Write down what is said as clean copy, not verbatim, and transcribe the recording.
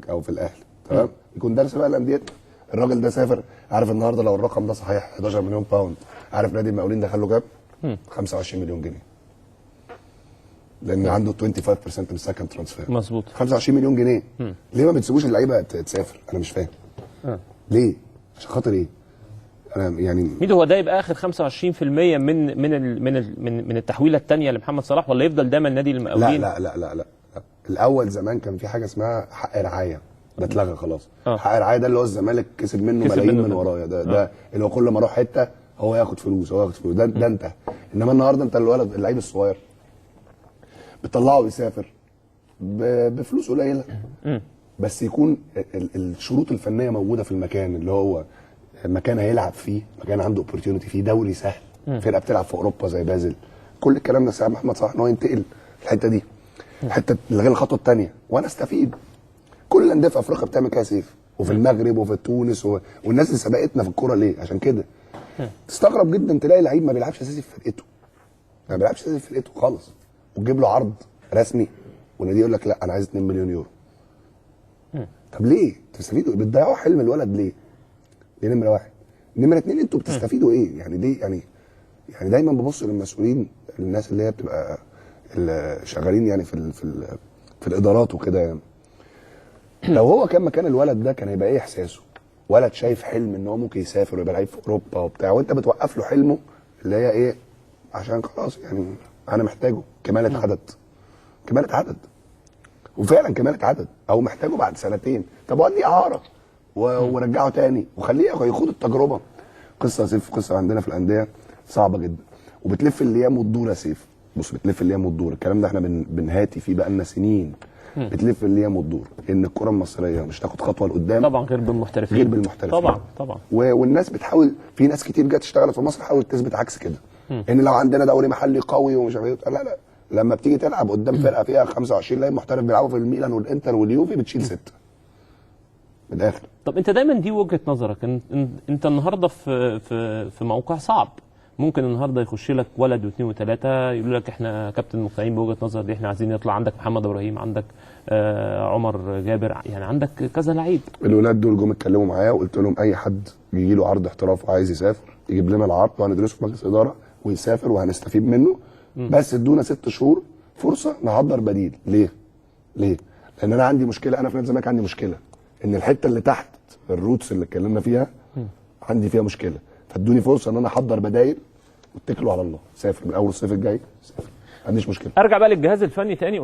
او في الاهلي، تمام؟ يكون درس بقى الاندية. الراجل ده سافر، عارف النهارده لو الرقم ده صحيح 11 مليون pound، عارف نادي المقاولين دخل له كام؟ 25 مليون جنيه، لان عنده 25% من ال second transfer. مظبوط. 25 مليون جنيه. ليه ما بتسيبوش اللعيبة تسافر؟ انا مش فاهم. ليه؟ عشان خاطر ايه؟ انا يعني ميدو، هو ده يبقى اخر 25% من من ال من ال من, من التحويله الثانية لمحمد صلاح، ولا يفضل دايما نادي لا. المقاولين؟ لا لا لا لا لا. الاول زمان كان في حاجة اسمها حق رعاية، ده اتلغى خلاص. حق رعاية ده اللي هو الزمالك كسب منه كسب ملايين منه من ورايا، ده اللي هو كل ما اروح حتة هو ياخد فلوس، هو ياخد فلوس، ده انت. انما النهارده انت الولد اللعيب الصغير بتطلعه يسافر بفلوس قليله، بس يكون الشروط الفنية موجودة في المكان اللي هو مكان هيلعب فيه، مكان عنده opportunity فيه، دوري سهل، فرقه بتلعب في اوروبا زي بازل، كل الكلام ده ساعد محمد صلاح ان هو ينتقل الحتة دي، الحتة اللي غير الخطوة الثانية، وانا استفيد. كل الاندية في افريقيا بتعمل كده سيف، وفي المغرب وفي تونس والناس اللي سبقتنا في الكورة ليه؟ عشان كده تستغرب جدا تلاقي لعيب ما بيلعبش اساسي في فرقته، ما بيلعبش اساسي في فرقته خالص، وتجيب له عرض رسمي والنادي يقول لك لا انا عايز 2 مليون يورو. طب ليه؟ تستفيدوا بتضيعوا حلم الولد ليه؟ دي نمره واحد. نمره اتنين، انتوا بتستفيدوا ايه؟ يعني ليه؟ يعني دايما ببص للمسؤولين، الناس اللي هي بتبقى اللي شغالين يعني في الادارات وكده، يعني لو هو كان مكان الولد ده كان هيبقى ايه احساسه؟ ولد شايف حلم ان هو ممكن يسافر ويبقى لعيب في اوروبا وبتاع، وانت بتوقف له حلمه اللي هي ايه؟ عشان خلاص يعني انا محتاجه كمالة عدد، كمالة عدد، وفعلا كمالة عدد، او محتاجه بعد سنتين، طب ودي اعاره ورجعه تاني وخليه يخوض التجربة. قصة يا سيف، قصة عندنا في الاندية صعبة جدا، وبتلف الايام وتدور يا سيف. بص، بتلف الايام وتدور، الكلام ده احنا بنهاتي فيه بقالنا سنين. بتلف الايام وتدور ان الكره المصرية مش تاخد خطوة لقدام طبعا غير بالمحترفين، غير بالمحترفين. طبعا طبعا. والناس بتحاول، في ناس كتير جت اشتغلت في مصر حاولت تثبت عكس كده، ان لو عندنا دوري محلي قوي ومش عارف ايه، لا لا، لما بتيجي تلعب قدام فرقه فيها 25 لاعب محترف بيلعبوا في الميلان والانتر واليوفي بتشيل 6 من الاخر. طب انت دايما دي وجهه نظرك، انت النهارده في في موقع صعب، ممكن النهارده يخش لك ولد واثنين وثلاثة يقولوا لك احنا كابتن مقتنعين بوجهه نظر دي، احنا عايزين نطلع. عندك محمد ابراهيم، عندك عمر جابر، يعني عندك كذا لعيب. الولاد دول جم اتكلموا معايا وقلت لهم اي حد يجي له عرض احتراف وعايز يسافر يجيب لنا العرض وهندرسه في مجلس ادارة ويسافر وهنستفيد منه، بس ادونا 6 شهور فرصة نحضر بديل. ليه؟ ليه؟ لان انا عندي مشكلة، انا في نادي الزمالك عندي مشكلة ان الحتة اللي تحت ال roots اللي اتكلمنا فيها عندي فيها مشكلة، فادوني فرصة ان انا احضر بدايل واتكلوا على الله. سافر من اول الصيف الجاي، سافر، ما عنديش مشكلة. ارجع بقى للجهاز الفني تاني. قلت